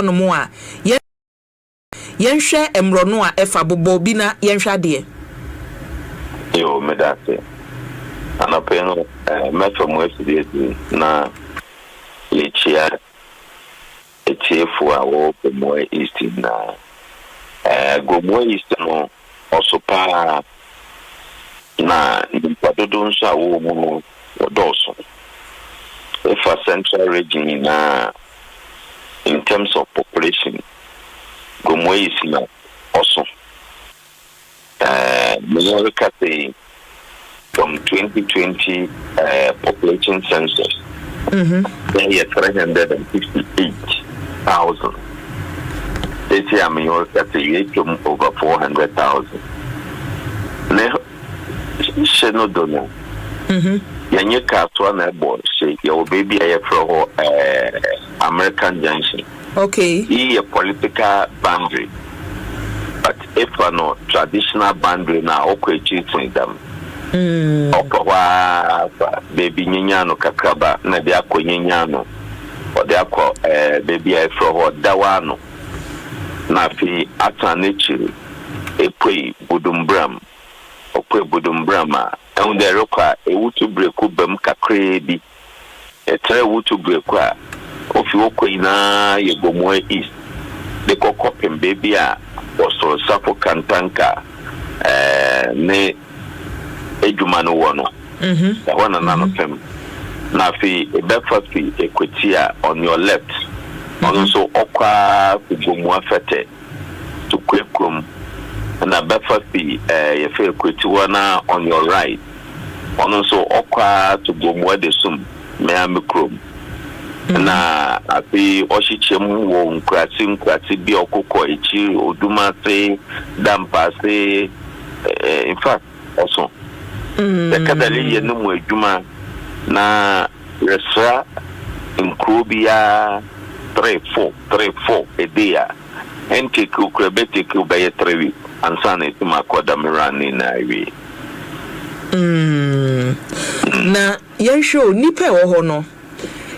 Nom a yɛnhwɛ mmorɔno a ɛfa bobɔ bi na yɛnhwɛ adeɛ. Yo, meda ase. Anɔpɛ yi no, mɛfa mu afidie bi na yɛkyia etiefo a wɔwɔ Gomoa East nyinaa. Gomoa East no, ɔso paa na nipa dodo nso a wɔwɔ mu no wɔdɔɔso. Efa Central Region nyinaa, in terms of population, Gomoa East na ɔso. Meyɛ rekasa yi, from 2020 population census, yɛ 358,000. Sisi a meyɛ rekasa yi, yɛtwam over 400,000. Ne hyɛ no do no, yɛnyɛ Kasoa na ɛbɔ hyɛ. Yɛwɔ baabi a yɛfrɛ hɔ American Junction. Yi yɛ political boundary, but efa no traditional boundary na ɔkɔ akyiri sen dam. Ɔkɔ hɔ ara fa baabi nyenya no kakraba na de akɔ nyenya no, ɔde akɔ baabi a yɛfrɛ hɔ Dawa no, na afei asan n'akyiri epue Budumbram. Ɔpue Budumbram a, ɛho dɛ ɛrekɔ a, Ewutu Breku bam kakraa bi. Ɛtrɛ Ewutu Breku a, ofi hɔ kɔ nyinaa yɛ Gomoa East de kɔ kɔpem baabi a Wɔsoro Safo Kantanka ne adwuma no wɔ no. Ɛhɔ na nano pem. Na afei ɛbɛfa fi Ekweti a on your left, ɔno nso ɔkɔ ara fi Gomoa Fɛtɛ to Kuekurom, ɛna bɛfa fi yɛfɛ Ekweti hɔ na on your right, ɔno nso ɔkɔ ara to Gomoa de sum Miami kurom. Na afei ɔhyehyɛ mu wɔ nkurase nkurase bi a ɔkokɔ akyiri Odumase, Dampaase, in fact ɔso. Yɛkadale yɛ no mu adwuma na yɛsra nkuro biara three four three four a day a, ɛntake wo kora, ɛbɛtake wo bɛyɛ 3 weeks ansa na ɛtum akɔ dam run ne nyinaa awie. Na yɛnhwɛ o, nipa a ɛwɔ hɔ no,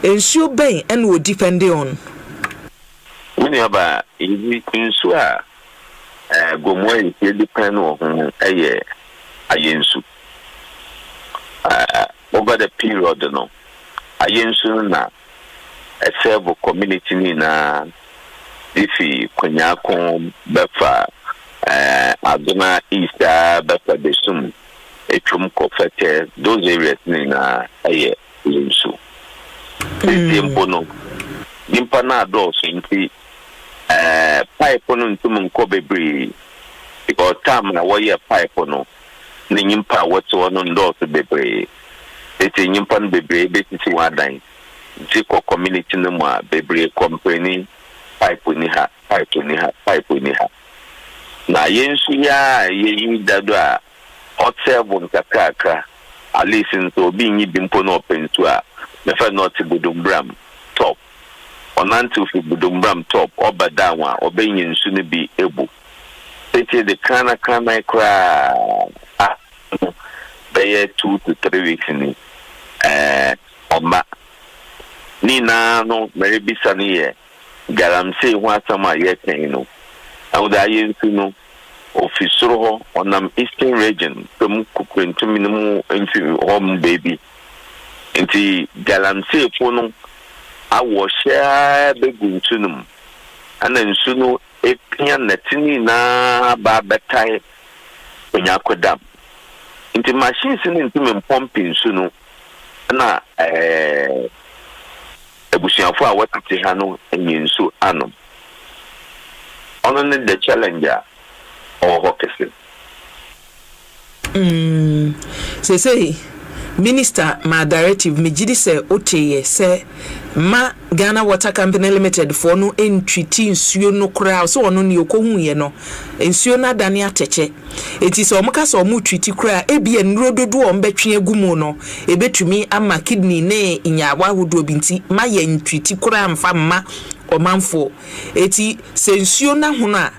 nsuo bɛn ɛna wɔ depend on? Me nuaba, yi nsuo a Gomoa nsuo depend wɔ ho ɛyɛ Ayensu. Over the period no, Ayensu no na ɛserve community no nyinaa de fi Kwanyako bɛfa Agona East a bɛfa Besum etwam kɔ Fɛtɛ, those areas no nyinaa ɛyɛ Ayensu. Sisi mpo no, nipa no adɔɔso nti pipe no ntum nkɔ bebree, because time na wɔyɛ pipe no ne nyimpa a wɔte hɔ no ndɔɔso bebree. Eti nyimpa no bebree bɛsisi wɔn adan nti kɔ community no mu a, bebree complain, pipe ni ha, pipe ni ha, pipe ni ha. Na yɛn nso yi a yɛyi dado a ɔserve nkakrakra, at least nso obi nyi bi mpo na ɔpɛ nsu a, mɛfɛ na ɔte Budumbram top, ɔnantew fi Budumbram top ɔba down a, ɔbɛnya nsu no bi ebu. Tete de krana krana koraa a bɛyɛ 2 to 3 weeks ni ɔma ne nyinaa no. Mɛrebisa no yɛ galamsey ho asɛm a yɛkɛn no, ɛho de ayɛ nsu no ofi soro hɔ, ɔnam Eastern Region fam Kukurantumi no mu mfi hɔ mu baabi nti galamseyfo no awɔ hyɛ bɛgu nsu no mu, ɛna nsu no epia nnɛte no nyinaa ba abɛtae Onyako Dam, nti machines no ntumi mpump nsu no na abusuafo a wɔtete ha no anya nsu anom. Ɔno ne the challenge a ɔwɔ hɔ kɛse. Seesei minister ma directive, megye di sɛ woteyɛ sɛ ma Ghana Water Company Limited foɔ no ntreat nsuo no koraa, sɛ ɔno ne ɔkɔhuiɛ no, nsuo no adane atɛkyɛ. Eti sɛ ɔmo ka sɛ ɔmo treat koraa, ebi nnuro dodoɔ a ɔmo bɛtwe agu mu no ebetumi ama kidney ne nyaawa ahodoɔ bi, nti ma yɛ ntreat koraa mfa mma ɔmanfoɔ. Eti sɛ nsuo no ahono a,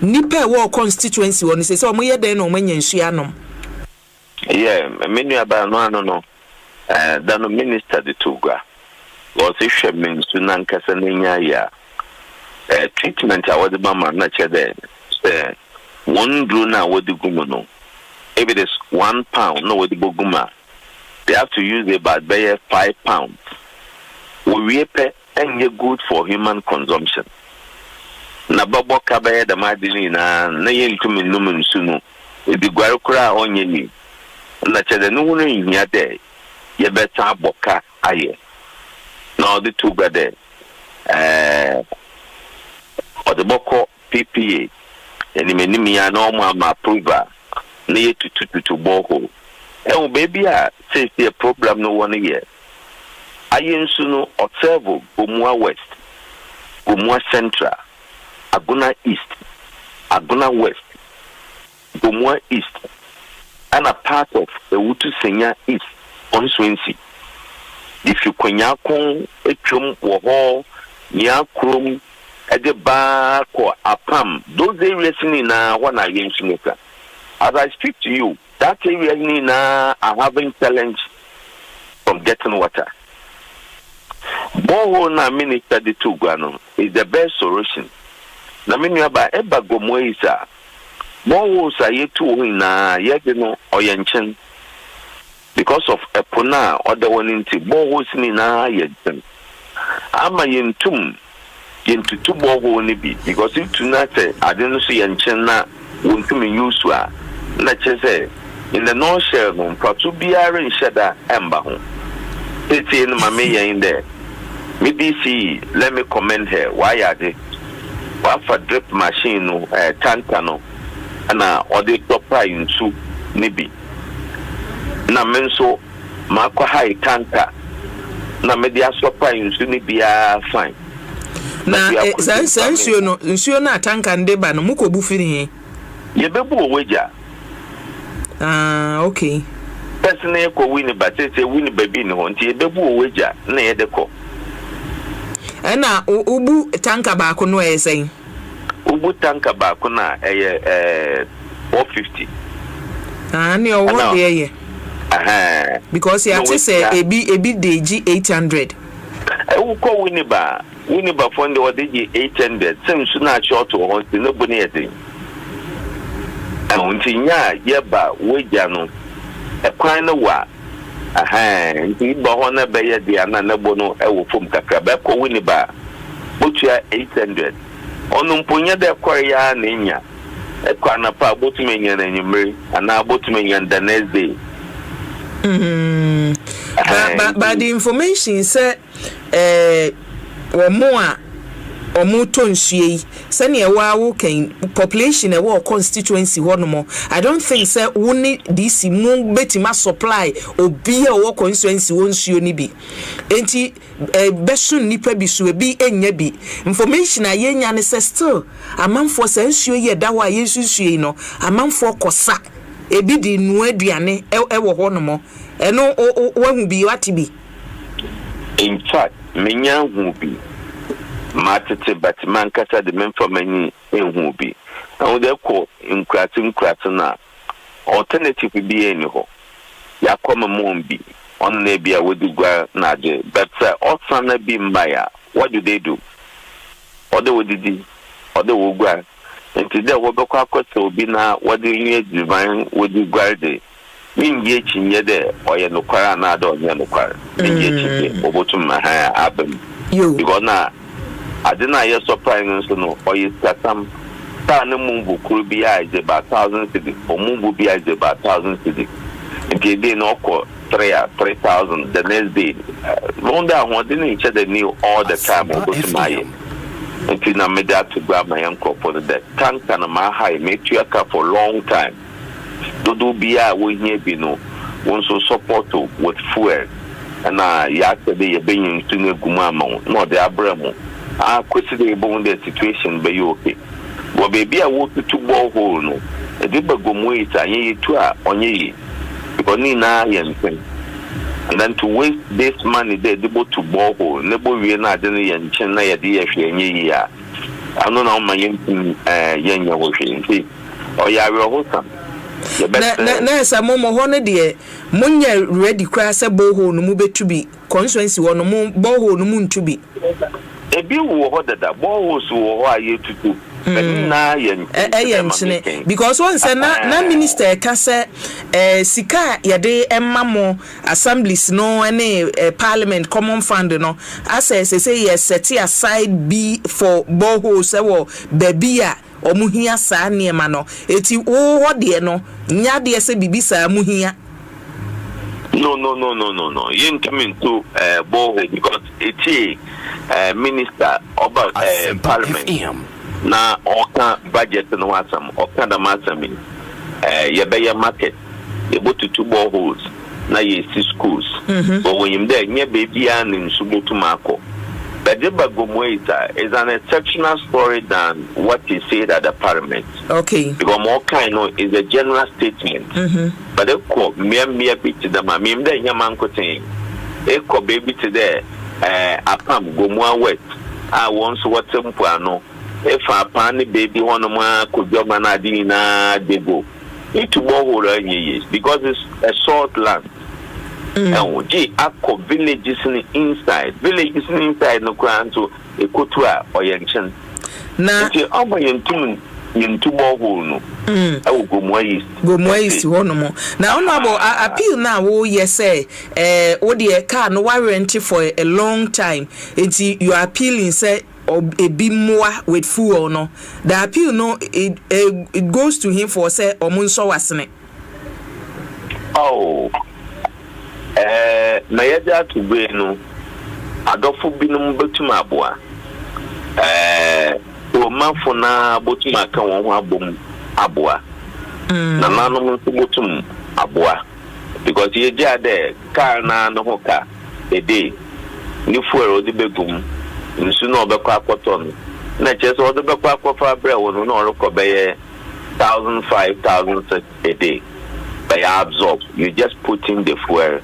nipa a ɛwɔ constituency hɔ no sɛ ɔmo yɛ dɛn na ɔmo anya nsuo anom? Yɛ me nuabaa no ano no, da no minister de to gua, wɔsi hwɛ me nsu nankasa n'enya yɛ a. Treatment a wɔde ba ma na kyerɛ dɛ sɛ wɔn nduro no a wɔde gu mu no, if it is 1 pound na wɔde bɔ gu mu a, they have to use about bɛyɛ 5 pounds. Wɔwie pɛ, ɛnyɛ good for human consumption. Na bɛbɔ ka bɛyɛ dɛm ade no nyinaa na yɛntumi nnom nsu no edi guare koraa a ɔnyɛ yie. Na kyerɛ dɛ ne ho no nhia dɛ yɛbɛsan abɔ ka ayɛ. Na ɔde to gua dɛ ɔde bɔkɔ PPA anim anim yi a na ɔmo ama approval na yɛtutututu borehole. Ɛwɔ beebi a seesie problem no wɔ no yɛ ayɛ nsu no ɔserve Gomoa West, Gomoa Central, Agona East, Agona West, Gomoa East, ɛna part of Ewutu Senya East constituency. De fi Kwanyako atwam wɔ hɔ, Nea kurom ɛde baa kɔ Apam, those areas nyinaa hɔ na ayɛ nsu no sa. As I speak to you, that area nyinaa are having challenge from getting water. Borehole na minister de to gua no is the best solution. Na me nua ba, ɛba Gomoa yi sa, boreholes a yɛtu wɔ hɔ nyinaa yɛde no ɔyɛ nkyɛn because of ɛpo no a ɔda hɔ no nti, boreholes nyinaa yɛ nkyɛn ama yɛntum yɛntutu borehole no bi, because itu na sɛ ade no so yɛ nkyɛn na wɔntum use a, na kyerɛ sɛ in the nutshell no, mfaso biara nhyɛ da ɛmba ho. Seesie no ma meyɛn dɛ me DC, let me commend her, wayɛ ade, wafa drip machine no, tanker no, ɛna ɔde supply nsu ne bi, na me nso makɔ hire tanker na mede asupply nsu ne biara, fine. Na saa nsuo no a tanker no de ba no, mokɔbu firi he? Yɛbɛbu wɔ Wagya. Ah, okay. Pɛsi na yɛkɔ Winneba, sɛsɛ Winneba bi ne hɔ nti yɛbɛbu wɔ Wagya na yɛde kɔ. Ɛna wobu tanker baako no, ɛyɛ sɛn? Wobu tanker baako no a, ɛyɛ 450. Ah, ne ɔwɔ deɛ yɛ because yɛate sɛ ebi de gye 800. Ɛwokɔ Winneba, Winneba fɔ de wɔde gye 800 sɛ nsu no ahyɛ ɔto hɔ nti ne bo no yɛ den. Ɛho nti nya a yɛba Wagya no, ɛkwan no wa nti ba hɔ no bɛyɛ deɛ na ne bo no ɛwɔ fam kakra. Bɛkɔ Winneba, botua 800. Ɔno mpo nyɛ dɛ kɔre ya na enya ɛkɔ anapa a, botumi anya no anwummere anaa botumi anya no the next day. But the information sɛ wɔn a wɔn tɔ nsuo yi, sɛnea ɛwɔ awo kan population ɛwɔ constituency hɔnom, I don't think sɛ wo ne DC mu bɛtumi supply obi a ɔwɔ constituency wɔ nsuo no bi, nti bɛso nnipa bi so ebi nya bi. Information a yɛnya ne sɛ still amanfoɔ, sɛ nsuo yi ɛda hɔ a yɛnsusuo yi no, amanfoɔ kɔsa ebi de nua aduane ɛwɔ hɔnom. Ɛno wahu bi, wate bi? In fact, menya hu bi, matete, but mankasa de memfa m'ani ehu bi. Na wɔde kɔ nkurase nkurase no a, alternative bi ɛni hɔ. Yɛakɔ mɛmɔn bi ɔno na ebi a wɔdi gua na agye, but sɛ ɔsan na bi mma ya, what do they do? Ɔde wɔdidi, ɔde wɔ gua, nti dɛ wɔbɛkɔ akɔsɛ obi na wɔde nyɛ aduban wɔdi guare de, mengye akyinnye dɛ ɔyɛ nokware anaa dɛ ɔnyɛ nokware, mengye akyinnye wɔbɛtum ahan aba mu, because na ade no a yɛ supply no nso no ɔyɛ sikasam. Kaa no mu koro bi a is about 1,000 cedis, ɔmu bi a is about 1,000 cedis, nti ede no ɔkɔ three a 3,000 the next day. Wɔn dɛ ahoɔden no nkyɛ dɛ new all the time ɔbɛtum ayɛ. Nti na mede ato gua ama yɛn nkurɔfoɔ no dɛ tanker no maa ha yi, metua ka for long time dodoɔ biara a wɔhia bi no, wɔn nso support with fuel, ɛna yɛakyɛ dɛ yɛbɛnya nsu no egu mu ama wo na ɔde abrɛ mu a kwesi dɛ yɛbɛhu dɛ situation bɛyɛ okay. Wɔ beebi a wɔtutu borehole no ɛde ba Gomoa yi, sɛ anyɛ yɛtu a ɔnyɛ yie because ne nyinaa yɛ nsɛm, and then to waste this money dɛ ɛde bɔtu borehole ne bɔ wie na ade no yɛ nkyɛn na yɛde yɛ hwee ɛnyɛ yie a, ano na ɔma yɛntum yɛnyɛ hɔ hwee, nti ɔyɛ awerɛhosam. Na ɛsɛ mo hɔ no deɛ, monyɛ ready koraa sɛ borehole no mobɛtu bi? Constituency hɔ no, mo borehole no mu ntu bi? Ebi wɔ hɔ dada, boreholes wɔ hɔ a yɛtutu. Ɛno nyinaa yɛ nkyene. Ɛyɛ nkyene because wɔn sɛ na minister ɛka sɛ sika a yɛde ɛma mo assemblies no ne parliament common fund no, asɛ sɛ yɛ set aside bi for boreholes ɛwɔ baabi a wɔn hia saa nneɛma no. Eti wo hɔ deɛ no nya adeɛ sɛ biribi saa mu hia? No, yɛntumi nto borehole because etie minister ɔba parliament na ɔka budget no ho asɛm, ɔka dɛm asɛm yi, yɛbɛyɛ market, yɛbɛtutu boreholes na yɛsi schools. But wɔnyim dɛ nyɛ beebiara ne nsu bɛtum akɔ. But ba Gomoa East is an exceptional story than what he said at the parliament. Because more kind no is a general statement. But ekɔ mmea bi te dɛm a mmea dɛ nyɛ mankoten, ekɔ beebi te dɛ Apam Gomoa West a wɔn nso wɔte mpoano, efa apan ne beebi hɔnom a kodwama na ade nyinaa de go itu borehole a nyɛ yie because it's a salt land. Ɛho gye akɔ villages no inside, villages no inside no koraa nso ekotu a ɔyɛ nkyɛn. Na nti ɔma yɛntum yɛntu borehole no ɛwɔ Gomoa East. Gomoa East hɔnom. Na Honorable, appeal na woyɛ sɛ wodeɛ car no warranty for a long time, nti you are appealing sɛ ebi mmoa with fuel no. The appeal no, it goes to him for sɛ ɔmo nsɔ wasene. Oh, na yɛde ato bee no, adɔfo binom bɛtum aboa, kuromafo na bɛtum aka wɔn ho abom aboa, nananom nso bɛtum aboa because yɛgyaa dɛ car naa ne ho ka ede ne fuel ɔde bɛgum nsu na ɔbɛkɔ akɔtɔ no, na kyerɛ sɛ ɔde bɛkɔ akɔfa abrɛ wɔ no na ɔrekɔ bɛyɛ 1,500, 1,600 a day. Bɛyɛ absorb, you just put in the fuel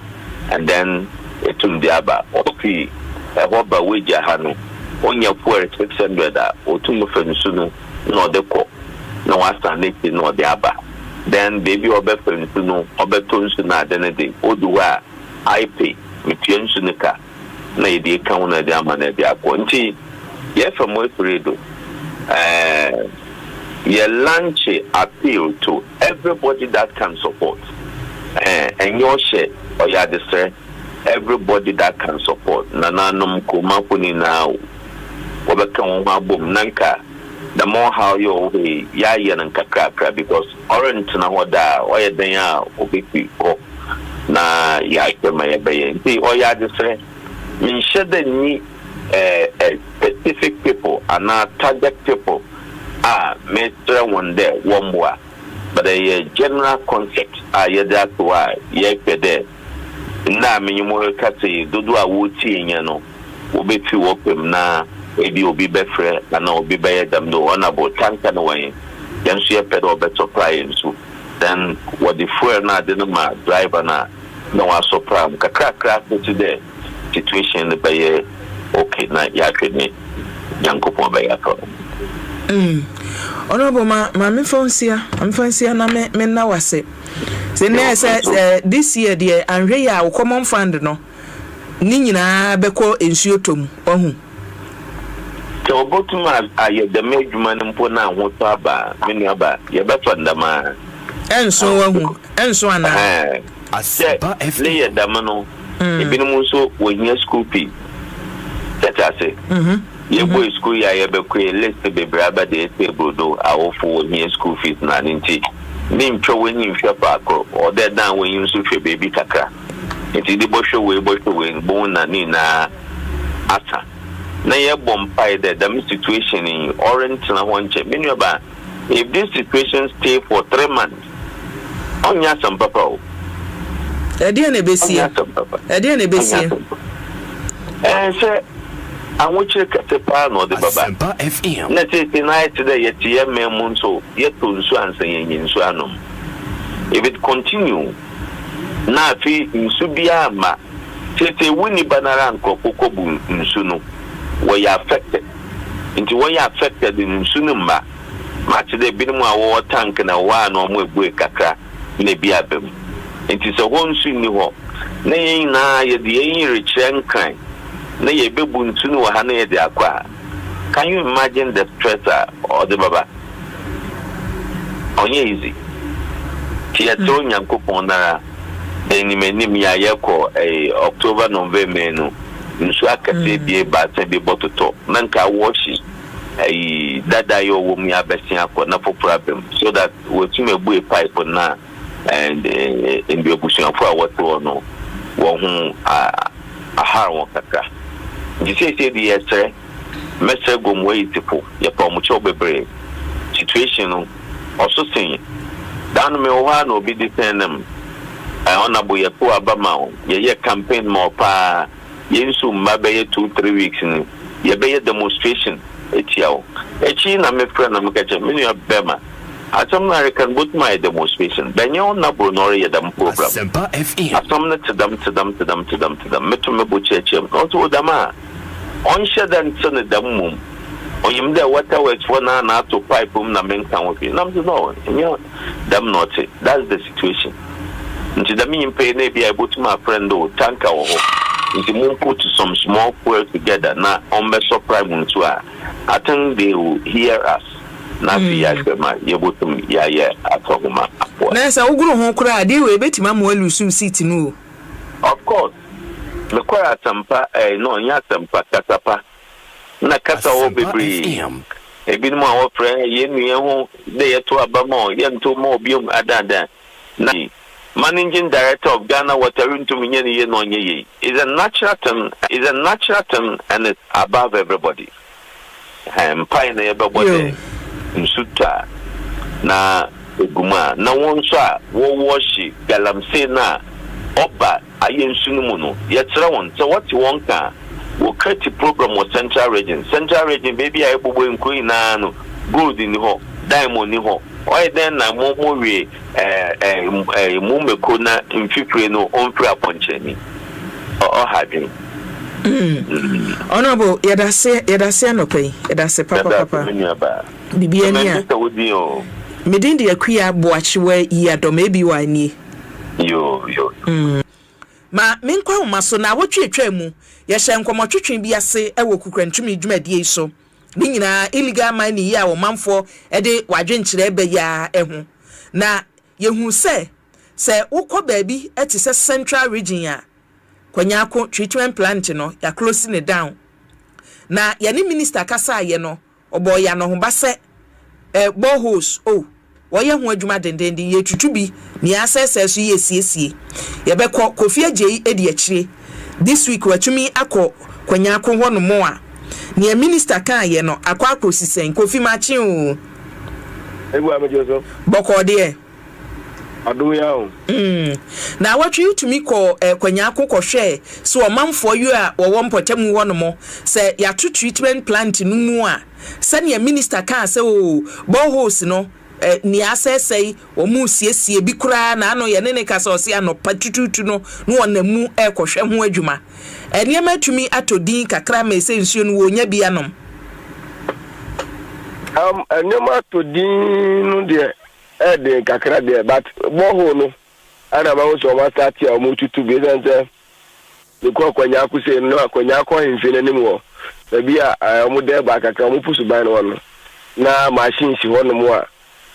and then etum de aba. Ɔfi ɛhɔ ba wagya ha no, onya fuel 600 a, otum fɛ nsu no na ɔde kɔ na wasan n'akyi na ɔde aba. Then beebi a ɔbɛfɛ nsu no, ɔbɛtɔ nsu no ade no de odu hɔ a, I pay, metua nsu no ka na yɛde eka ho na yɛde ama na yɛde akɔ. Nti yɛfɛ mo efiri do, yɛ launch appeal to everybody that can support. Ɛnyɛ ɔhyɛ, ɔyɛ adesrɛ. Everybody that can support, nananom, kuromafo nyinaa wɔbɛka wɔn ho abom na nka the more how yɛ ɔwɔ hɔ yi, yɛayɛ no nkakrakra because ɔrentena hɔ daa. Ɔyɛ dan a ɔbɛfi hɔ na yɛahwɛ ma yɛbɛyɛ. Nti ɔyɛ adesrɛ, menhyɛ dɛ nyi specific people anaa target people a mesrɛ wɔn dɛ wɔmmoa, but ɛyɛ general concept a yɛde ato a yɛhwɛ dɛ nna a menye mo rekasa yi, dodoɔ a wɔretie nyɛ no, wɔbɛfi wɔ pɛm na ebi obi bɛfrɛ anaa obi bɛyɛ dɛm do ɔnabo tanka no wɔn yɛn nso yɛpɛ dɛ ɔbɛsɔpra yɛn nso. Then wɔde fuel no ade no ma driver no a na wasɔpra mu kakrakra kosi dɛ situation no bɛyɛ okay na yɛahwɛ ne Nyankopɔn bɛyɛ atɔ no. Honorable, ma mefa nsia na me nna wase sɛ nnɛ sɛ this year deɛ, anhwɛ yi a wo common fund no ne nyinaa bɛkɔ nsuo tɔ mu, ɔhu. Sɛ wɔbɛtum ayɛ dɛm adwuma no mpo na ahotɔ aba a, me nuaba, yɛbɛfa ndɛm. Ɛnso wahu, ɛnso anaa? A sɛ ne yɛ dɛm no, ebinom nso wɔhia school fee tɛte ase. Yɛbɔ school yi a yɛbɛkɔ yi, list bebree aba de table do, awofo wɔhia school fees na ne nti ne ntwa w'anyi nhwɛ faako, ɔdɛ dan w'anyi nso hwɛ beebi kakra. Nti de bɔhwɛ wei, bɔhwɛ wei, bɔn na ne nyinaa asa na yɛbɔ mpae dɛ dɛm situation yi ɔrentena hɔ nkyɛn. Me nuaba, if this situation stay for 3 months, ɔnyɛ asɛm papa o. Ɛdeɛ na ɛbɛsie? Ɔnyɛ asɛm papa. Ɛdeɛ na ɔnyɛ ɛbɛsie? Asɛm papa. Sɛ ahokyere kɛse paa na ɔde bɛba. Asempa FM. Na seesei na ayɛ te dɛ yɛte yɛ man mu nso, yɛtɔ nsu ansa yɛnyɛ nsu anom. If it continue na afei nsu biara ma seesei wo nipa nara nkurɔfo kɔbu nsu no, wɔyɛ affected. Nti wɔyɛ affected, nsu no mma mate dɛ binom a wɔwɔ tank na wɔwɔ a na wɔn ebue kakra na ebi aba mu. Nti sɛ hɔ nsu nni hɔ na yɛn nyinaa yɛde yɛn yi rekyerɛ Nkran. Na yɛbɛbu nsu no wɔ ha na yɛde akɔ a, can you imagine the stress a ɔde bɛba? Ɔnyɛ easy. Nti yɛsrɛ Onyankopɔn nara dɛ enyim enyim yi a yɛkɔ October, November no, nsu akɛse ebien ebiasa bi bɔtotɔ na nka awɔhye ayi dada yi a ɔwɔ mu yi abɛsen akɔ na fofor aba mu so that woetum ebue pipe no na nduabusuafo a wɔtse hɔ no hɔnho ahar hɔn kakra. Ntsi sesei de yɛserɛ, mɛserɛ Gomoa-Etsifo, yɛpa hɔn kyɛw beberee. Situation no ɔso sen da no mewɔ hɔ a na obi de sɛn no m', Honourable yɛtow aba ma wo, yɛyɛɛ campaign ma wo paa. Yɛn nsu mma bɛyɛ 2, 3 weeks ni, yɛbɛyɛ demonstration etia wo. Akyi na mefrɛ na meka kyerɛ me nua bɛma, asɛm no areka no botum ayɛ demonstration bɛnyɛ ɔnaboro na ɔreyɛ dɛm program. Asempa FM. Asɛm no te dɛm, te dɛm, te dɛm, te dɛm, te dɛm. Meto me bo kyerɛkyerɛ mu na ɔsɛ o dɛm a ɔnhyɛ dɛ nte ne dɛm mmom onyim dɛ water works foɔ na ato pipe mu na menka ho hwee. Nam sɛ no, ɛnyɛ dɛm na ɔte. That's the situation. Nti dɛm nyimpa yi na ebi a ebotum afrɛ no dɛ o tanker wɔ hɔ nti mo put some small fuel together na ɔmbɛsɔ prime nsu a, I think they will hear us na afei yɛahwɛ ma yɛbotum yɛayɛ atɔhoma aboa. Na sɛ wogoro ho koraa, adeɛ wei ebɛtumi ama woalose seat no o. Of course, mekɔr Asɛmpa no, ɔnyɛ Asɛmpa, Kasapa na kasa hɔ Asempa bebree. FM. Ebinom a wɔfrɛ yɛn nua ho dɛ yɛto aba ma ɔ yɛnto ma obiom adaadaa na managing director of Ghana Water ntumi nyɛ ne yie na ɔnyɛ yie is a natural thing, is a natural thing and it's above everybody. Mpae na yɛbɛbɔ dɛ nsu tɔ a na egu mu a na wɔn nso a wɔwɔ hye galamsey no a ɔba ayɛ nsu no mu no, yɛkyerɛ wɔn sɛ wɔte wɔn ka a wɔ create program wɔ Central Region. Central Region, baabi a ɛbobɔ nkuro nyinaa no, gold ni hɔ, diamond ni hɔ. Ɔyɛ dɛn na mo wie ɛɛ ɛɛ ɛɛ mo mmeko na mfifire no ɔmfiri apɔnkyɛni ɔha dwen? Honorable, yɛdase, yɛdase anɔpa yi, yɛdase papapapa. Me nua baa. Biribi ani a sɛ wodin o. Medin de Akua Boakyewa yi adɔm ebi wɔ anie. Yo yo. Ma menkɔ ahoma so na awɔtwe atwa mu, yɛhyɛ nkɔmmɔtwetwe bi ase wɔ Kukurantumi dwumadie yi so. Ne nyinaa illegal mining yi a ɔmanfoɔ de wadwenkyerɛ bɛyɛ a ho na yɛhu sɛ wokɔ baabi te sɛ Central Region a, Kwanyako treatment plant no, yɛaclose ne down. Na yɛne minister kasaayɛ no, ɔbɔ yɛ anɔhoba sɛ boreholes o wɔyɛ ho adwuma dendenden, yɛtutu bi nea asɛesɛe so, yɛ siesie. Yɛbɛkɔ Kofi Agyei edi akyire this week, watumi akɔ Kwanyako hɔ nom a nea minister kaayɛ no akɔ akɔsi sɛn. Kofi, makye o. Ebu amegye so. Bɔkɔɔ deɛ. Adom ya o. Na awɔtwe wotumi kɔ Kwanyako kɔhwɛ so ɔmanfoɔ yi a wɔwɔ mpɔtamu hɔ nom sɛ yɛato treatment plant no mu a, sɛnea minister kaa sɛ o boreholes no nea asɛesɛe wɔn mu siesie bi koraa na ano yɛne ne kasa, ɔse anɔpa tututu no na wɔnam mu ɛrekɔhwɛ ho adwuma. Nneɛma atumi atɔ din kakra ma ɛsɛ nsuo no wɔnya bi anom? Nneɛma atɔ din no deɛ, ɛden kakra deɛ, but borehole no ɛna ma wo sɛ ɔmo astart a ɔmo tutu bi, ɛsiane sɛ mekɔ Akwanyaako sei no na Akwanyaako ahemfie no anim wɔ baabi a ɔmo dɛ ba kakra, ɔmo pusu ban no hɔ no na machine si hɔ nom a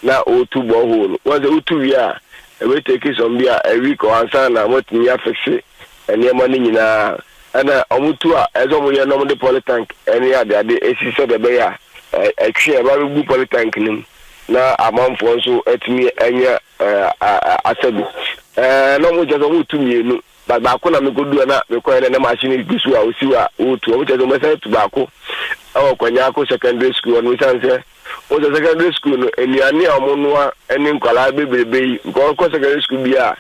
na ɔretu borehole no. Wɔn sɛ wotu wie a, ɛbɛ take some bi a a week or ansa na wɔatumi afixe nneɛma no nyinaa. Ɛna ɔmo tu a, ɛsɛ ɔmo yɛ na ɔmo de polytank ɛne adeade esi sɛdeɛ ɛbɛyɛ a ɛtwe a ɛba bɛgu polytank no mu na amanfoɔ nso atumi anya asa bi. Na ɔmo kyerɛ sɛ ɔmo tu mmienu, but baako na mekɔdu a na mekɔɛ na machine gu so a osi hɔ a wɔretu. Ɔmo kyerɛ sɛ ɔmo bɛsan atu baako ɛwɔ Kwanyako Secondary School ɔno, esiane sɛ wɔn sɛ secondary school no nnuane a wɔn noa ne nkwadaa bebrebe yi, because ɔkɔ secondary school bi a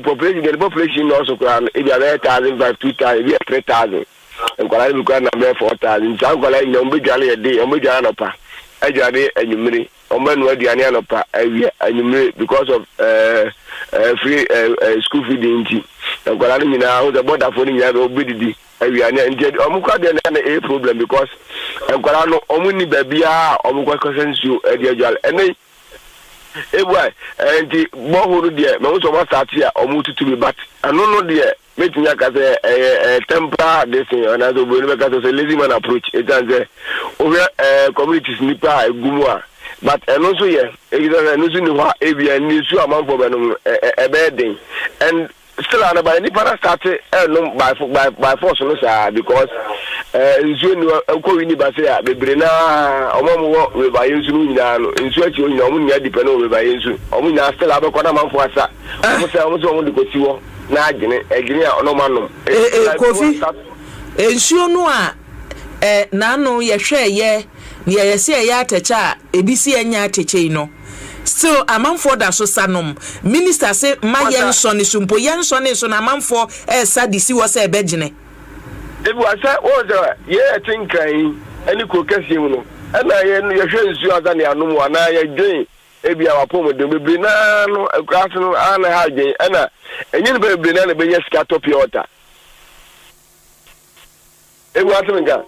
population deɛ, population na ɔso koraa no ebi abɛyɛ 1,500, 2,000, ebi yɛ 3,000. Nkwadaa no bi koraa na bɛyɛ 4,000. Saa nkwadaa yi nyinaa wɔn bɛdware yɛ de, wɔn bɛdware anɔpa, adware anwummere, wɔn bɛnoa aduane anɔpa, awia, anwummere, because of ɛɛ ɛɛ free ɛɛ ɛɛ school feeding. Nti nkwadaa no nyinaa ho sɛ bɔdafoɔ no nyinaa bɛ wɔbɛdidi awia ne. Nti wɔn kora deɛ na ɛyɛ problem because nkwadaa no wɔn ni baabiara a wɔn kɔ kɔsɛ nsuo ɛde adware ɛnɛ yi ebu a. Nti borehole no deɛ, mɛ n sɛ wɔn astart a wɔn tutu bi, but ɛno no deɛ. mɛtumi aka sɛ ɛyɛ temporary this thing, anaasɛ oburoni bɛka sɛ lazy man approach, ɛsiane sɛ wohwɛ communities nipa a ɛgu mu a, but ɛno nso yɛ ɛgyina sɛ ɛno nso ni hɔ a, ebia ne nsuo amanfoɔ bɛnom no ɛbɛyɛ den. And still anaba nipa na start ɛnom by force no saa, because nsuo ni hɔ. Ɛkɔ wi nipa sɛ a bebree naa, ɔmo a ɔmo wɔ River Yensu no nyinaa no, nsuo akyi hɔ nyinaa, ɔmo nyinaa depend wɔ River Yensu. Ɔmo nyinaa still abɛkɔ na amanfoɔ asa ɔmo sɛ ɔmo de kɔsi hɔ na agyene ɛgyene a ɔno ɔmo anom. Kofi, nsuo no a n'ano yɛhwɛ yɛ nea yɛsɛ ɛyɛ atɛkyɛ a ebi si ɛnyɛ atɛkyɛ yi no, still amanfoɔ da so sa nom. Minister se ma yɛn nsɔ ne so mpo, yɛn nsɔ ne so na amanfoɔ ɛɛsa de si hɔ sɛ ɛbɛgyene. Ebi wa sɛ wɔn sɛ yɛn ɛte Nkran yi ɛne kuro kɛseɛ mu no, ɛna yɛn yɛhwɛ nsuo ansa ne anom anaa yɛdwen ebi a wapɔmuden bebree naa no akuraase no ana ha adwen, ɛna ɛnyɛ nipa bebree naa na ebɛnya sika tɔ pure water. Ebi wa sɛ nka.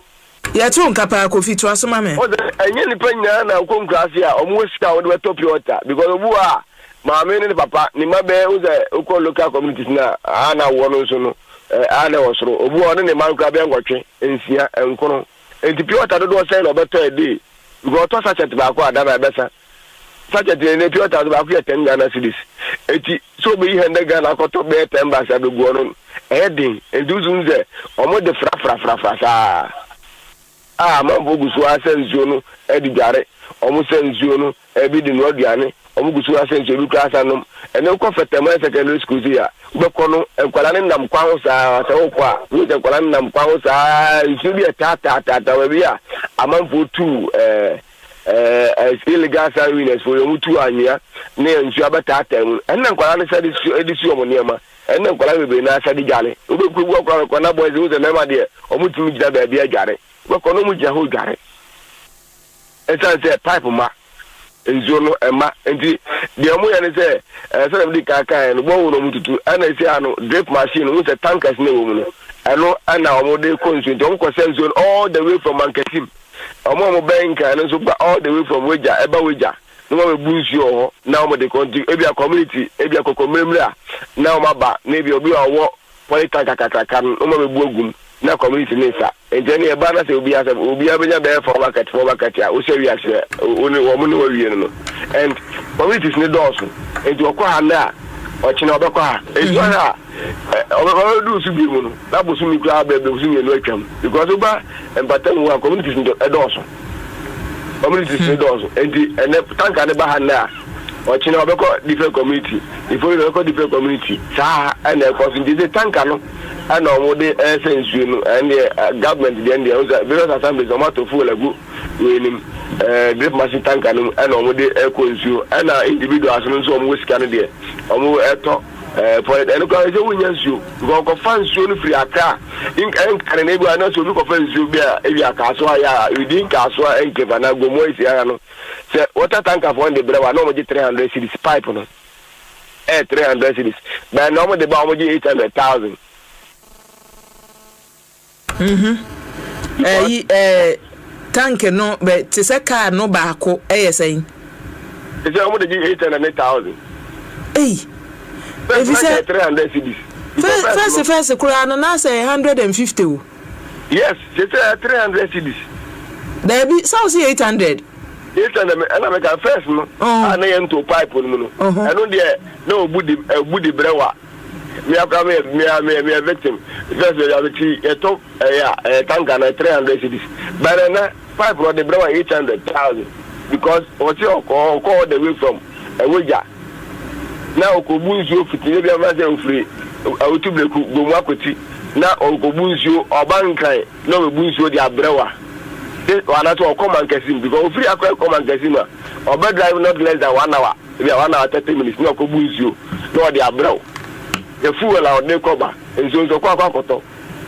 Yɛto nka paa, Kofi, to aso ma me. Wɔn sɛ ɛnyɛ nipa nyinaa na okɔ nkuraase a ɔmo wɔ sika a wɔde bɛtɔ pure water, because obi wɔ a maame ne ne papa ne mma bɛyɛ o sɛ okɔ local communities na a na awɔ no nso no a na ɛwɔ soro. Obi wɔ ɔne ne mma nkura bɛyɛ 8, 6, 9, nti pure water dodoɔ sɛn na ɔbɛtɔ ɛde? Because ɔtɔ sachet baako a, dana ɛbɛsa sachet ne pure water baako yɛ 10 Ghana cedis. Eti sɛ obeyi 100 Ghana akɔtɔ bɛyɛ 10 bags abegu hɔ no, ɛyɛ den. Nti wosu sɛ ɔmo de frafrafrafra saa a, amanfoɔ gu so asɛ nsuo no ɛde dware, ɔmo sɛ nsuo no ebi de noa aduane, ɔmo gu so asɛ nsuo bi koraa asa nom. Ɛnɛ wokɔ Fɛtɛman Secondary School si a, wobɛkɔ no, nkwadaa no nam kwan ho saa. Sɛ wokɔ a, wohu sɛ nkwadaa no nam kwan ho saa. Nsuo bi ɛtaataataataa baabi a amanfoɔ tu ɛɛ illegal sand winners fo wɔn tu anwea ne nsuo abɛtaataa mu. Ɛnna nkwadaa no sɛ de si de si wɔn nneɛma. Ɛnna nkwadaa bebree naa sɛ de dware. Wobɛkɔ ewu akora bɛkɔ na boys wohu sɛ mmarima deɛ, wɔn tumi gyina baabi adware. Wobɛkɔ na wɔn gyina hɔ dware, ɛsiane sɛ pipe ma nsuo no ɛma. Nti deɛ wɔn yɛ no sɛ sɛdeɛ wɔde kan kan no bɔɔl no, wɔn tutu, ɛna esi ano drip machine wɔn sɛ tankers ne wɔ mu no, ɛno ɛna wɔn de kɔ nsuo. Nti wɔn kɔ sɛ nsuo no all the way from Mankasim. Wɔn a wɔn bɛn Nkan no nso ba all the way from Wagya, ɛba Wagya na wɔn abɛbu nsuo wɔ hɔ na wɔn de kɔ. Nti ebi a community ebi a kɔkɔ mmerɛmmerɛ a na wɔn aba na ebi obi a ɔwɔ polytank kakraka no, na wɔn abɛbu agum na community ne nsa. Nti ɛne ɛba na sɛ obi asɛ obiara bɛnya bɛyɛ four bucket, four bucket a wosɛ wiase wɔne wɔn ne wɔawie no, and communities ne dɔɔso. Nti ɔkɔ ha nnɛ a, ɔkyena ɔbɛkɔ ha. Nti ɔhwɛ a ɔbɛduru so bi mu no na bosomi koraa bɛɛ bosomi 2 atwam, because woba mpata mu a, communities no ɛdɔɔso, communities ne dɔɔso. Nti ɛnɛ tanker ne ba ha nnɛ a, ɔkyena ɔbɛkɔ different community, ifo ɔbɛkɔ different community saa ɛna ɛkɔ so. Nti sɛ tanker no ɛna ɔmo de ɛsɛ nsuo no, ɛndeɛ government deɛ ndeɛ ɔmo various assemblies ɔmo atɔ fuel agu wei nim drip machine tanker no mu, ɛna ɔmo de ɛkɔ nsuo. Ɛna individuals no nso, ɔmo wɔ sika no deɛ, ɔmo ɛtɔ pɔlɛ. Ɛno koraa sɛ wonya nsuo, because ɔkɔfa nsuo no firi Akra nkane na ebi wa na sɛ obi kɔfa nsuo bi a ebi Akaaso ayɛ a within Kaasoa enclave anaa Gomoa esi ara no, sɛ water tanker foɔ de brɛ wa na ɔmo gye 300 cedis. Pipe no ɛyɛ 300 cedis bɛn na ɔmo de ba, ɔmo gye 800,000. Ɛyi tank no bɛ te sɛ kaa no baako ɛyɛ sɛn? Sɛ ɔmo de gye eight hundred ne thousand. Eyi efi sɛ 300 cedis. First koraa no na sɛ 150 o. Yes, sɛ 300 cedis. Daabi, sáwọ sí 800. 800 ɛna mɛka first no a na yɛn to pipe no mu no, ɛno deɛ na obu di obu di brɛ wa. Mi akora mi yɛ victim first yɛ abeti yɛtɔ ɛyɛ a tanker na 300 cedis bɛrɛ na pipe no ɔde brɛ wa 800,000, because ɔsi ɔkɔ all the way from Ɛwɔgya na ɔkɔbu nsuo fiti ebi ama sɛ ofiri Awutu Breku Gomu akɔti na ɔkɔbu nsuo ɔba Nkran na ɔbɛbu nsuo de abrɛ wa anaasɛ ɔkɔ Mankasim, because ofiri akɔ ɛkɔ Mankasim a, ɔbɛ drive not less than one hour, ebi a 1 hour 30 minutes, na ɔkɔbu nsuo na ɔde abrɛ wo. Yɛ fuel a ɔde kɔ ba nsuo nso ɔkɔ akɔtɔ.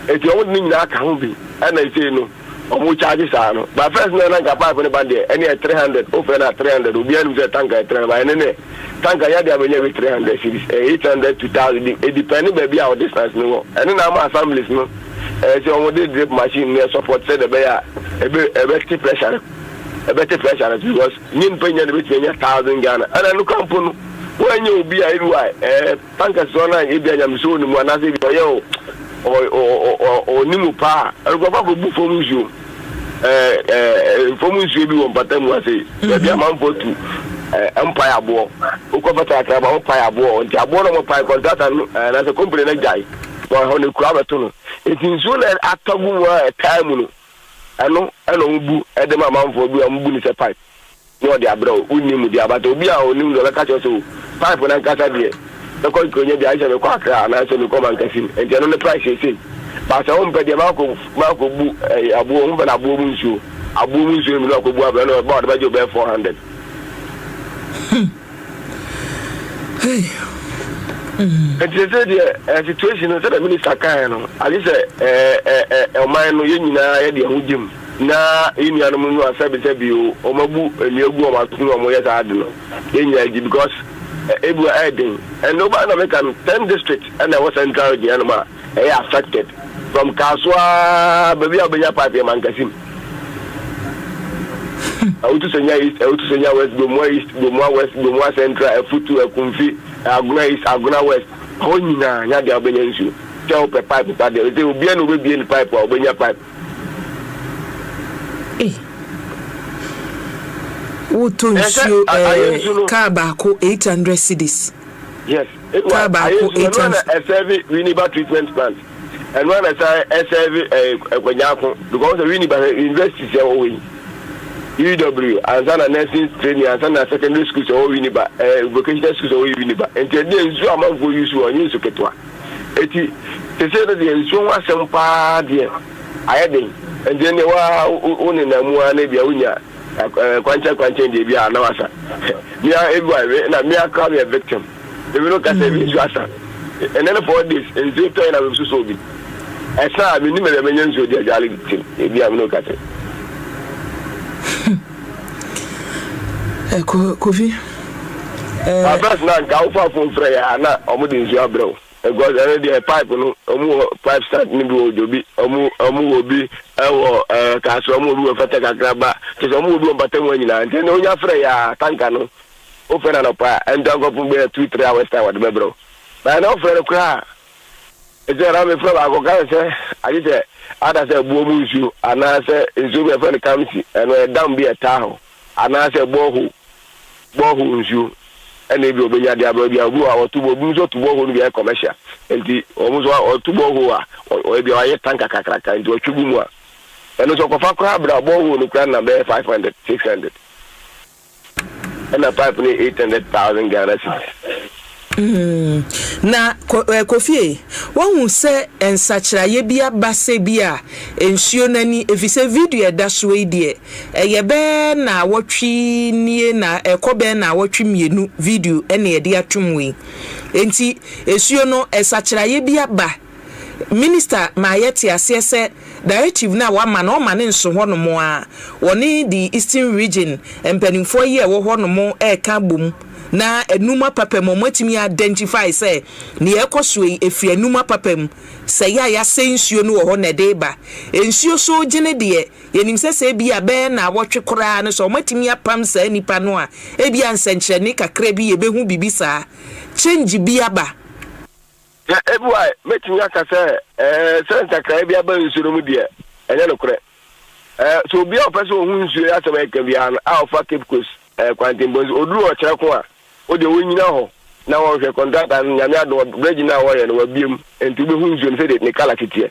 Eti ɔmo de ne nyinaa ka ho bi ɛna esei no ɔmo charge saa no. But first no, na nka pipe ne ba deɛ ɛne yɛ 300, ofɛ na 300, obiara nim sɛ tanker yɛ 300. But ɛne ne tanker yɛ de abɛnya bi 300 cedis, 800 to thousand, e depend baabi a o distance no wɔ. Ɛne na ama assemblies no sɛ ɔmo de drip machine ne support sɛ de bɛyɛ a ɛbɛ ɛbɛte pressure no, ɛbɛte pressure no, because nye nipa nya na ebetumi anya 1,000 Ghana. Ɛna no kora mpo no. Woanyɛ obi a ebi wa ɛɛ tankers no a ebi a nyamesuo wɔ ne mu anaasɛ ebi ɔyɛ o ɔni mu paa ɛrekɔkɔ akɔbu fam nsuo ɛɛ ɛɛ fam nsuo bi wɔ mpata mu ase baabi amanfoɔ tu ɛɛ mpae aboɔ wokɔ fata akraba wɔn pae aboɔ nti aboɔ na wɔn pae kɔntrata no ɛɛ anaasɛ company no gyae na ɛhɔ no ekura abɛto no nti nsuo na atɔ gu mu a ɛtaa mu no ɛno ɛna wɔn bu ɛde ma amanfoɔ bi a wɔn bu ne sɛ pipe. Na ɔde abrɛ wo, wonnim mu deɛ abata obi a ɔnim deɛ ɔbɛka kyerɛ sɛ o pipe no ankasa deɛ mɛkɔ Nkonya bi ayɛ sɛ mekɔ Accra anaasɛ mekɔ Mankasim nti ɛno ne price seesei but sɛ wompɛ deɛ makɔ makɔ bu ɛɛ aboɔ wompɛ no aboɔ mu nsuo aboɔ mu nsuo no bi na wakɔ bu abrɛ no ɛba ɔde bɛgye wo bɛyɛ 400. Nti sese deɛ eh, situation no sɛdeɛ minister kaeɛ no agye sɛ eh, eh, eh, ɔman no yɛn nyinaa yɛde ɛho gyem na yɛn nuanom no a sɛbesɛbe o wɔn abu nnua gu wɔn aso na wɔn yɛ saa ade no yɛn nyinaa gye because eh, ebu a ɛyɛ den ɛnna ɔbaa na meka no 10 district ɛna ɛwɔ central region ɛnom a ɛyɛ affected from Kasoa baabi a wobɛnya pipe yɛ Mankasim. Awutu Senya East, Awutu Senya West, Gomoa East, Gomoa West, Gomoa Central, Afutu, Akumfi, Agona East, Agona West. Hɔ nyinaa nya deɛ wobɛnya nsuo. Sɛ wopɛ pipe pa deɛ, sɛ obiara na wobɛbie ne pipe a wobɛnya pipe. Wotɔ nsuo ɛɛ kaa baako 800 cedis. Yes, kaa baako 800. Ɛsɛvi Winneba treatment plant. Ɛno ara na ɛsan ɛsɛve ɛɛ Kwanyaako because sɛ Winneba hwɛ universities ɛwɔ hɔ yi UW ansa na nursing training ansa na secondary schools ɛwɔ Winneba ɛɛ vocational schools ɛwɔ Winneba nti ɛdeɛ nsuo amanfoɔ yi so ɔnyɛ nsu ketewa eti sese no deɛ nsuo ho asɛm paa deɛ ayɛ den nti ɛndeɛ waa wo nenam mu ara na ebia wonya ɛɛ kwankyɛn kwankyɛn deɛ bi a na wasa mia ebi wa na mia kora meyɛ victim. Ebi no kasa ebi nsuo asa. Ɛnɛ no 4 days nsuo tɔe na mesusu obi. Ɛsa a menim baabi a menya nsuo de adwale tim ebi a mene kasa. Kofi. First na nka wofa phone frɛ yɛ a na ɔmo de nsuo abrɛ wo. Because ɛno deɛ pipe no ɔmo wɔ pipe stand no bi wɔ Dwobi, ɔmo ɔmo wɔ bi ɛwɔ ɛɛ Kasoa, ɔmo wɔ bi wɔ Fɛtɛ Kakraba, kyerɛ sɛ ɔmo wɔ bi wɔ mpatamu nyinaa. Nti ɛnna onya frɛ yɛ a tanka no wofrɛ no anɔpa a ɛnto ankɔpem bɛyɛ 2, 3 hours time wɔde bɛbrɛ wo. Bɛyɛ na wofrɛ no koraa a ɛsɛ na mefrɛ baako ka sɛ agye sɛ ada sɛ ɛboɔ mu nsuo anaasɛ nsuo bi a ɛfrɛ no kamsi ɛno ɛyɛ dam bi a ɛtaa hɔ anaasɛ borehole borehole nsuo ɛna ebi ɔbɛnya de abrɛ bi a obi wɔ a ɔto bɔ obi nso to borehole no bi ayɛ commercial nti wɔn nso ɔto borehole a ɔyɛ bi a ɔayɛ tanka kakraka nti ɔtwe gu mu a ɛno nso ɔkɔfa koraa brɛ a borehole no koraa na bɛyɛ 500, 600. Ɛna pipe no yɛ 800,000 Ghana cedis. Na Kofi e, woahu sɛ nsakyeraeɛ bi aba sɛ bi a nsuo no ani, ɛfiri sɛ video a ɛda soɔ yi deɛ, ɛyɛ bɛyɛ naawɔtwe nie na ɛkɔ bɛyɛ naawɔtwe mmienu video ɛna yɛde atom yi. Enti nsuo no nsakyeraeɛ bi aba. Minister ma yɛte aseɛ sɛ directive no a wama no ɔma no nso hɔnom a wɔne the Eastern Region mpanimfoɔ yi a ɛwɔ hɔnom reka abom na anum apapa mu wɔatumi identify sɛ nea ɛkɔ soɔ yi ɛfiri anum apapa mu sɛ yɛ a yɛasɛe nsuo no wɔ hɔ na ɛde reba. Nsuo so gyene deɛ yɛnim sɛ sɛ ebia bɛyɛ naawɔtwe koraa no sɛ wɔatumi apam saa nnipa no a ebia nsɛnkyerɛnne kakra bi yɛbɛhu biribi saa change bi aba. Na ebia mɛtumi aka sɛ, ɛɛ, sɛ nsakraeɛ bi aba nsuo no mu deɛ, ɛnyɛ nokorɛ. Ɛɛ, sɛ obi a ɔpɛ sɛ ɔhu nsuo yi asɛm a ɛka biara no a ɔfa Cape Coast ɛɛ kwantempɔn so, ɔduru ɔkyerɛ ko a, wo deɛ wɔnnyina hɔ na wɔnhwɛ kɔntrata no, Nyame adom, bridge no a wɔyɛ no, wɔabue mu, nti wobɛhu nsuo no sɛdeɛ ne colour si teɛ.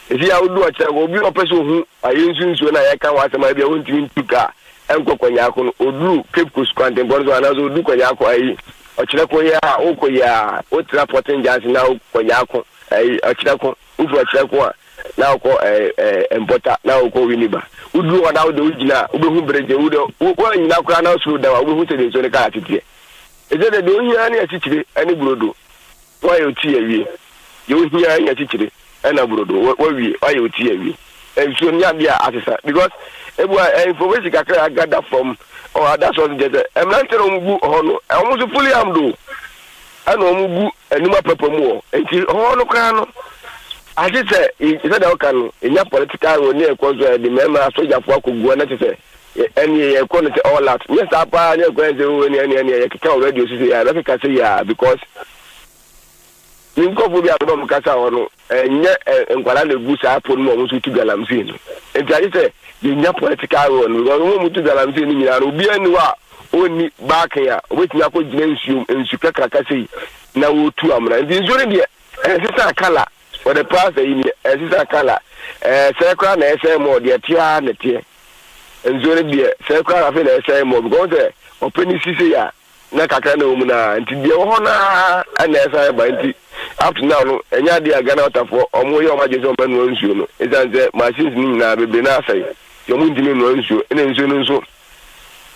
Ɛsi a wodu ɔkyerɛ ko, obi a ɔpɛ sɛ ɔhu ayɛ nsu nsuo no a yɛka ho asɛm a ebia wɔntumi ntu kaa nkɔ Kwanyaako no, ɔduru Cape Coast kwantempɔn no so anaasɛ ɔdu Kwanyaako ayi, Ɔkyerɛ ko yi a wokɔ yi a wotra Pɔten Junction na wokɔ Nyako ɛyi ɔkyerɛ ko wofiri ɔkyerɛ ko a na wokɔ ɛɛ ɛɛ Mpɔta na wokɔ Winneba woduru hɔ na wode wogyina a wobɛhu bridge wode woannyina koraa na wosoro dan a wobɛhu sɛdeɛ nsuo no kaa teteɛ ɛsɛ sɛ deɛ ohia ne asikyire ne burodo. Woayɛ wo tea awie. Deɛ wohia ara nya kyikyire ɛna brodo. Woawie, woayɛ wo tea awie. Nsuo no nyɛ adeɛ a asesa because ebu a information kakra a gather from or other sources kyerɛ sɛ mmeranteɛ na wɔn gu hɔ no wɔn nso fully armed o ɛna wɔn gu anim apapa mu hɔ nti hɔ no koraa no agye sɛ sɛdeɛ woka no ɛnya political role ne ɛkɔ so a yɛde mmarima asogyafoɔ akɔgu hɔ na kyerɛ sɛ. Ɛneɛ yɛkɔ no sɛ all out, nyɛ saa paa ne ɛkɔ sɛ o ɛneɛ ɛneɛ ɛneɛ yɛkeka wɔ radio so sɛ yɛ yɛbɛkeka sɛ yɛ a, because ne nkurɔfoɔ bi a bɛbɛ ɔmo kasa hɔ no, ɛnyɛ nkwadaa na egu saa po no mu a ɔmo nso tu galamsey no. Nti agye sɛ yɛnya political will no, because ɔmo a ɔmo tu galamsey no nyinaa no, obiara ni hɔ a ɔnni baakin a obetumi akɔ gyina nsuo nsu kakraka sei na wɔtu amena. Nti nsuo no deɛ, ɛnsesa colour for the past ɛyi ni, ɛnsesa colour. Sɛ koraa na ɛsɛn mɔ deɛ, ɛteɛ na ɛteɛ. Nsuo no deɛ, sɛ koraa na afei na ɛsɛn mɔ, because sɛ ɔpɛ ne sisi a na kakra na ɛwɔ mu naa, nti deɛ ɛwɔ hɔ naa ɛna ɛsan ba. Nti up to now no, ɛnyɛ adeɛ a Ghana Waterfoɔ ɔmo yɛ ɔmo agye sɛ ɔmo bɛnoa nsuo no, ɛsiane sɛ machines no nyinaa bebree na asɛe, nti ɔmo ntumi nnoa nsuo. Ɛna nsuo no nso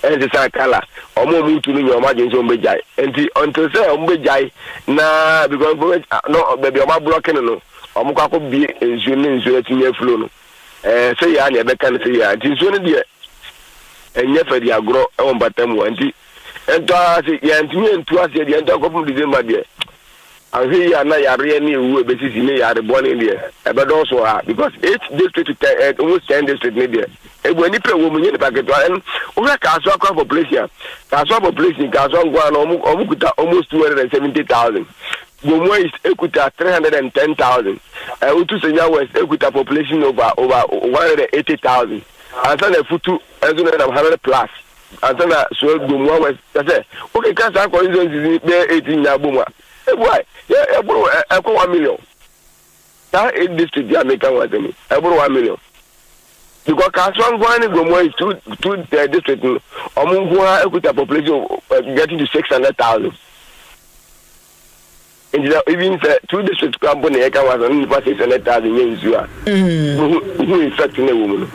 ɛnsesa colour. Ɔmo a ɔmo tu no nyɛ ɔmo agye sɛ ɔmo bɛgyae, nti until sɛ ɔmo bɛgyae na, because no baabi a ɔmo ablock no, ɔmo kɔ akɔ bie nsuo no, nsuo no atumi aflow no, sɛ yɛ a na ɛbɛka no sɛ yɛ a. Nti nsuo no deɛ, ɛnyɛ fɛ de agorɔ ɛwɔ mpatam wɔ. Nti ɛntɔ ase, yɛntumi ntu aseɛ deɛ, ɛntɔ akɔpem December deɛ, ahwɛ yi a na yareɛ ne ewu ebesisi ne yare bɔne deɛ ɛbɛdɔɔso ha, because eight district to 10, almost 10 district ne deɛ, ebu nipa ɛwɔ mu nye nipa ketewa. Ɛn wohwɛ Kasoa kora population a, Kasoa population, Kasoa nko ara no, ɔmo kuta almost 270,000. Gomoa East ekuta 310,000. Wotu Senya West, ekuta population over 180,000. Ansa na Efutu ɛnso na ɛnam 100 plus ansa na so Gomoa West kyɛ wokeka saa constituencies bɛyɛ 18 nyinaa bɔ mu a, ebu a yɛ ɛboro ɛkɔ 1 million. Saa eight district yɛ a meka ho asɛm yi, ɛboro 1 million, because Kasoa nko ara ne Gomoa East two district no, ɔmo nko ara ekuta population getting to 600,000. Nti sɛ even sɛ two district kora mpo na yɛka ho asɛm, nipa 600,000 nyɛ nsuo a, hu effect na ɛwɔ mu no.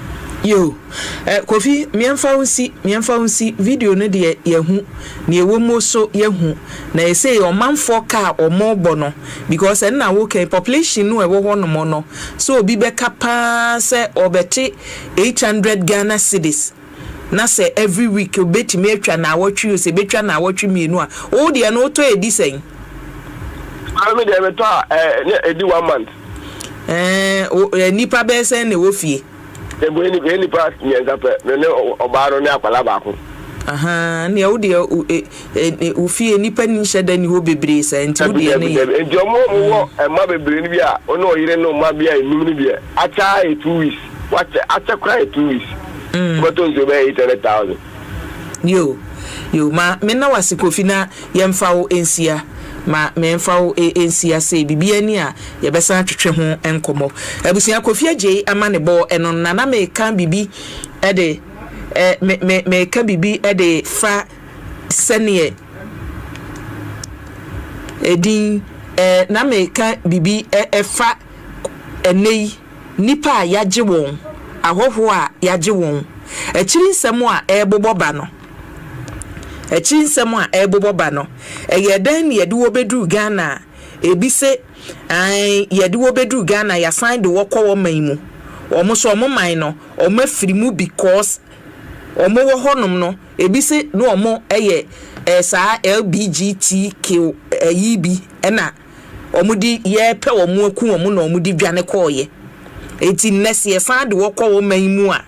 Yo, Kofi, mmiɛmfa wo nsi video no deɛ, yɛhu nea ɛwɔ mu so, yɛhu na yɛsɛ ɔmanfoɔ kaa ɔmo bɔ no, because ɛnna wokan population no a ɛwɔ hɔ nom no so, obi bɛka paa sɛ ɔbɛte 800 Ghana cedis na sɛ every week obetumi atwa na awɔtwe o, sɛ ebetwa na awɔtwe 2 a, wo deɛ no wotɔ edi sɛn? Maame deɛ, metɔ a ne edi one month. Nipa bɛyɛ sɛn na ɛwɔ fie? Ebo yɛ nipa mmiɛnsa pɛ, me ne ɔbaa no ne akwadaa baako. Nea wo deɛ, wo fie nipa ni nhyɛ da ni hɔ bebree sɛ, nti wo deɛ ne yɛ. Nti ɔmo wɔ mma bebree no bi a, ɔne ɔyere no mma bi a enum no bi a, akyɛ yɛ 2 weeks, wakyɛ akyɛ koraa yɛ 2 weeks, wobɛtɔ nsuo bɛyɛ 800,000. Yo yo, ma me na wase Kofi, na yɛmfa wo nsia, ma memfa wo nsia sɛ biribi ani a yɛbɛsan atwetwe ho nkɔmmɔ. Abusua, Kofi Agyei ama ne bɔ ɛno na meka biribi ɛde ɛ me me meka biribi ɛde fa sɛneɛ ɛdin na meka biribi ɛfa ɛnɛ yi nipa a yagye wɔn, ahɔhoɔ a yagye wɔn, akyiri nsɛm a ɛrebobɔ ba no, akyiri nsɛm a ɛrebobɔ ba no, ɛyɛ dɛn ne yɛde wɔ bɛduru Ghana a, ebi se ɛn yɛde wɔ bɛduru Ghana, yɛasan de wɔkɔ wɔ man mu, wɔn nso wɔn man no wɔn afiri mu, because wɔn wɔ hɔnom no, ebi se ne wɔn yɛ saa LBGTQ ɛyi bi, ɛna wɔn de yɛpɛ wɔn aku wɔn na wɔn de dwane kɔɔyɛ. Eti nnɛ sɛ yɛsan de wɔkɔ wɔn man mu a.